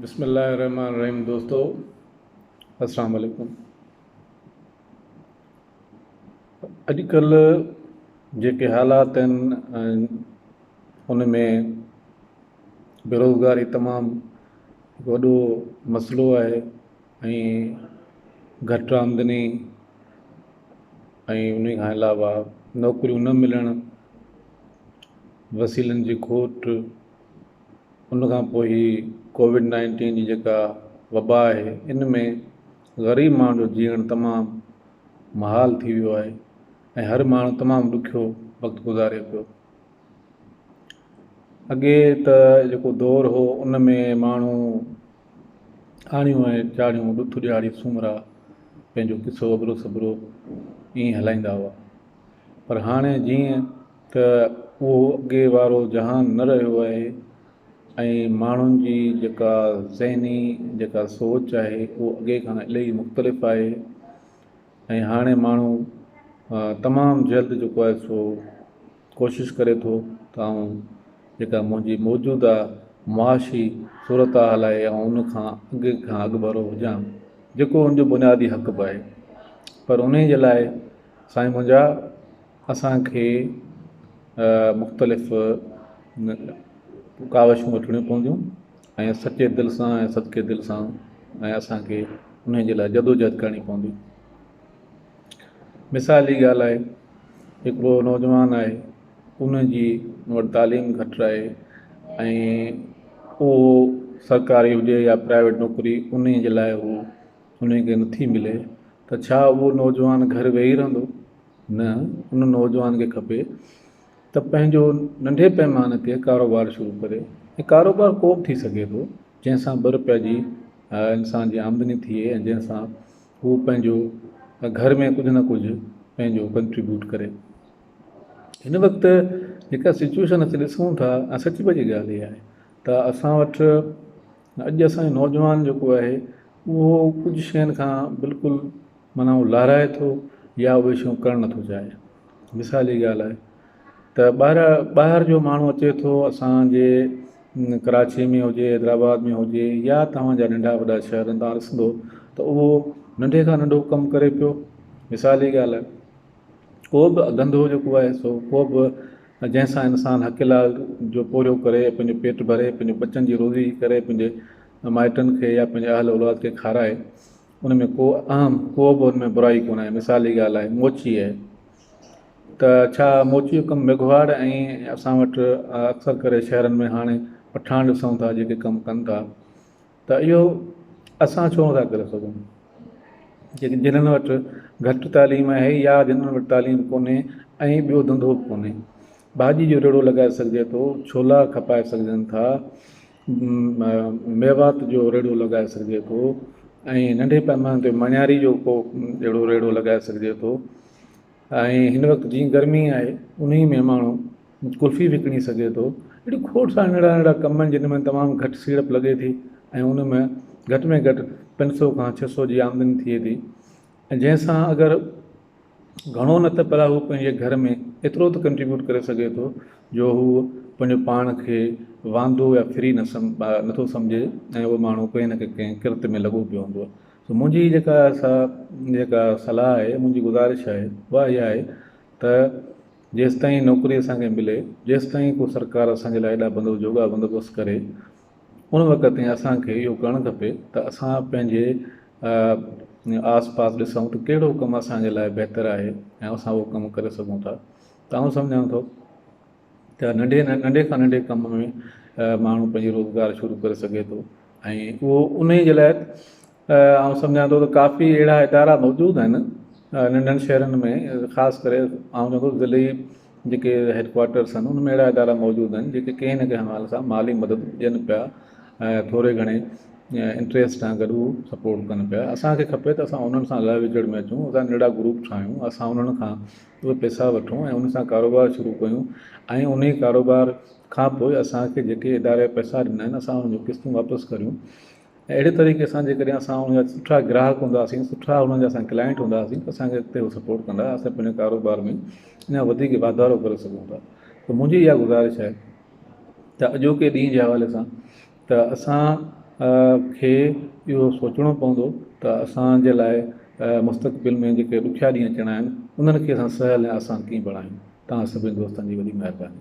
بسم الله الرحمن الرحيم دوستو السلام عليڪم. اڄڪلهه جيڪي حالات آهن ان ۾ بيروزگاري تمام وڏو مسئلو آهي ۽ گهٽ آمدني ۽ ان کان علاوه نوڪريون نه ملڻ، وسيلن جي کوٽ، ان کان پوء هي ڪووڊ نائنٽين جي جيڪا وبا آهي ان ۾ غريب ماڻهن جو جيئڻ تمام محال ٿي ويو آهي ۽ هر ماڻهو تمام ڏکيو وقت گذاري پيو. اڳي ته جيڪو دور هو ان ۾ ماڻهو آڻيون ۽ چاڙهيون ڏٿ ڏيهاڙي سومرا پنهنجو قصو ابرو سبرو ائين هلائيندا هئا پر هاڻي جيئن ته اهو اڳي وارو جهان نه رهيو آهي ۽ ماڻهن جي جيڪا ذهني جيڪا سوچ آهي اهو اڳي کان الاهي مختلف آهي ۽ هاڻي ماڻهو تمام جلد جيڪو آهي سو ڪوشش ڪري ٿو ته آئون جيڪا منهنجي موجوده معاشي صورتحال آهي آئون ان کان اڳي کان اڳڀرو هجان جيڪو ان جو بنيادي حق به آهي پر انهي جي لاء سائين منهنجا اسان کي مختلف ڪاوشون وٺڻيون پونديون ۽ سچي دل سان ۽ صدقي دل سان ۽ اسان کي انهي جي لاء جدوجهد ڪرڻي پوندي. مثال جي ڳالهه آهي هڪڙو نوجوان آهي ان جي وٽ تعليم گهٽ آهي ۽ اهو سرڪاري هجي يا پرائيويٽ نوڪري انهي جي لاء هو انهي کي نٿي ملي ته ڇا اهو نوجوان گهر ويهي رهندو؟ نه، ان نوجوان کي کپي ته پنهنجو ننڍي پيماني تي ڪاروبار شروع ڪري ۽ ڪاروبار ڪو به ٿي سگهي ٿو جنهن سان ٻه رپيا جي انسان جي آمدني ٿئي ۽ جنهن سان هو پنهنجو گهر ۾ ڪجهه نه ڪجهه پنهنجو ڪنٽريبيوٽ ڪري. هن وقت جيڪا سچويشن اسين ڏسون ٿا ۽ سچ پچ ڳالهه اها آهي ته اسان وٽ اڄ اسان جو نوجوان جيڪو آهي اهو ڪجهه شين کان بلڪل معنيٰ هو لهرائي ٿو يا اهي شيون ڪرڻ نٿو چاهي. مثال جي ڳالهه آهي ته ٻاهر ٻاهر جو ماڻهو اچي ٿو اسان جي ڪراچي ۾ هجي حيدرآباد ۾ هجي يا توهان جا ننڍا وڏا شهر آهن توهان ڏسندو ته اهو ننڍي کان ننڍو ڪم ڪري پيو. مثال جي ڳالهه آهي ڪو به ڌنڌو جيڪو آهي سو ڪو به جنهن سان انسان حق حلال جو پورهيو ڪري پنهنجو پيٽ ڀري پنهنجي ٻچن جي روزي ڪري پنهنجي مائٽن کي يا پنهنجي اهل اولاد کي کارائي ان ۾ ڪو اهم ڪو به ان ۾ برائي ڪونه آهي. مثال جي ڳالهه آهي موچي آهي ته ڇا موچي جو ڪم ميگهواڙ ۽ اسان وٽ اڪثر ڪري شهرن ۾ هاڻي پٺاڻ ڏسون ٿا جيڪي ڪم ڪن ٿا ته اهو اسان ڇو نٿا ڪري سگهون جيڪي جنھن وٽ گهٽ تعليم آهي يا جنھن وٽ تعليم ڪونهي ۽ ٻيو ڌنڌو به ڪونهي ڀاڄي جو ريڙهو لڳائي سگهجي ٿو ڇولا کپائي سگهجن ٿا ميوات جو ريڙهو لڳائي سگهجي ٿو ۽ ننڍي پئماني تي مڻياري جو ڪو اهڙو ريڙهو لڳائي سگهجي ٿو ۽ هن وقت جيئن گرمي آهي انهي ۾ ماڻهو قلفي وڪڻي سگهي ٿو اهڙي کوڙ سارا ننڍڙا ننڍڙا ڪم آهن جن ۾ تمام گهٽ سيڙپ لڳي ٿي ۽ ان ۾ گهٽ ۾ گهٽ 500 کان 600 جي آمدني ٿئي ٿي ۽ جنهن سان اگر گهڻو نه ته پر هو پنهنجي گهر ۾ ايترو ته ڪنٽريبيوٽ ڪري سگهي ٿو جو هو پنهنجو پاڻ کي واندو يا فري نه سم نٿو سمجهي ۽ اهو ماڻهو ڪنهن نه ڪنهن ڪرت ۾ لڳو پيو هوندو آهي سو منهنجي جيڪا سا جيڪا صلاح آهي منهنجي گذارش آهي اها اها آهي ته جيستائين نوڪري اسان کي ملي جيستائين ڪو سرڪار اسان جي لاء ايڏا بندو جوڳا بندوبست ڪري ان وقت تائين اسان کي اهو ڪرڻ کپي ته اسان پنهنجي آس پاس ڏسون ته ڪهڙو ڪم اسان جي لاء بهتر آهي ۽ اسان اهو ڪم ڪري سگهون ٿا ته آئون سمجهان ٿو ته ننڍي ننڍي کان ننڍي ڪم ۾ ماڻهو پنهنجو روزگار شروع ڪري سگهي ٿو ۽ اهو ان جي لاء آئون سمجهان ٿو ته ڪافي اهڙا ادارا موجود آهن ننڍن شهرن ۾ خاص ڪري آئون چوان ٿو ضلعي جيڪي هيڊ ڪوارٽرس آهن ان ۾ اهڙا ادارا موجود آهن جيڪي ڪنهن نه ڪنهن حوالي سان مالي مدد ڏين پيا ۽ ٿوري گهڻي انٽريسٽ سان گڏ هو سپورٽ ڪن پيا اسان کي کپي ته اسان انهن سان لهه وچڙ ۾ اچون اسان ننڍڙا گروپ ٺاهيون اسان انهن کان اهي پئسا وٺون ۽ ان سان ڪاروبار شروع ڪيون ۽ انهي ڪاروبار کان پوء اسان کي جيڪي اداري پئسا ڏنا آهن اسان انهن جون قسطون واپس ڪريون ۽ اهڙي طريقي سان جيڪڏهن اسان انهن جا سٺا گراهڪ هونداسين، سٺا انهن جا اسان ڪلائنٽ هونداسين ته اسان کي اڳتي هو سپورٽ ڪندا، اسان پنهنجي ڪاروبار ۾ اڃا وڌيڪ واڌارو ڪري سگهون ٿا. ته منهنجي اها گذارش آهي ته اڄوڪي ڏينهن جي حوالي سان ته اسان کي اهو سوچڻو پوندو ته اسان جي لاء مستقبل ۾ جيڪي ڏکيا ڏينهن اچڻا آهن انهن کي اسان سهل ۽ آسان ڪيئن بڻايون. توهان سڀني دوستن جي وڏي مهرباني.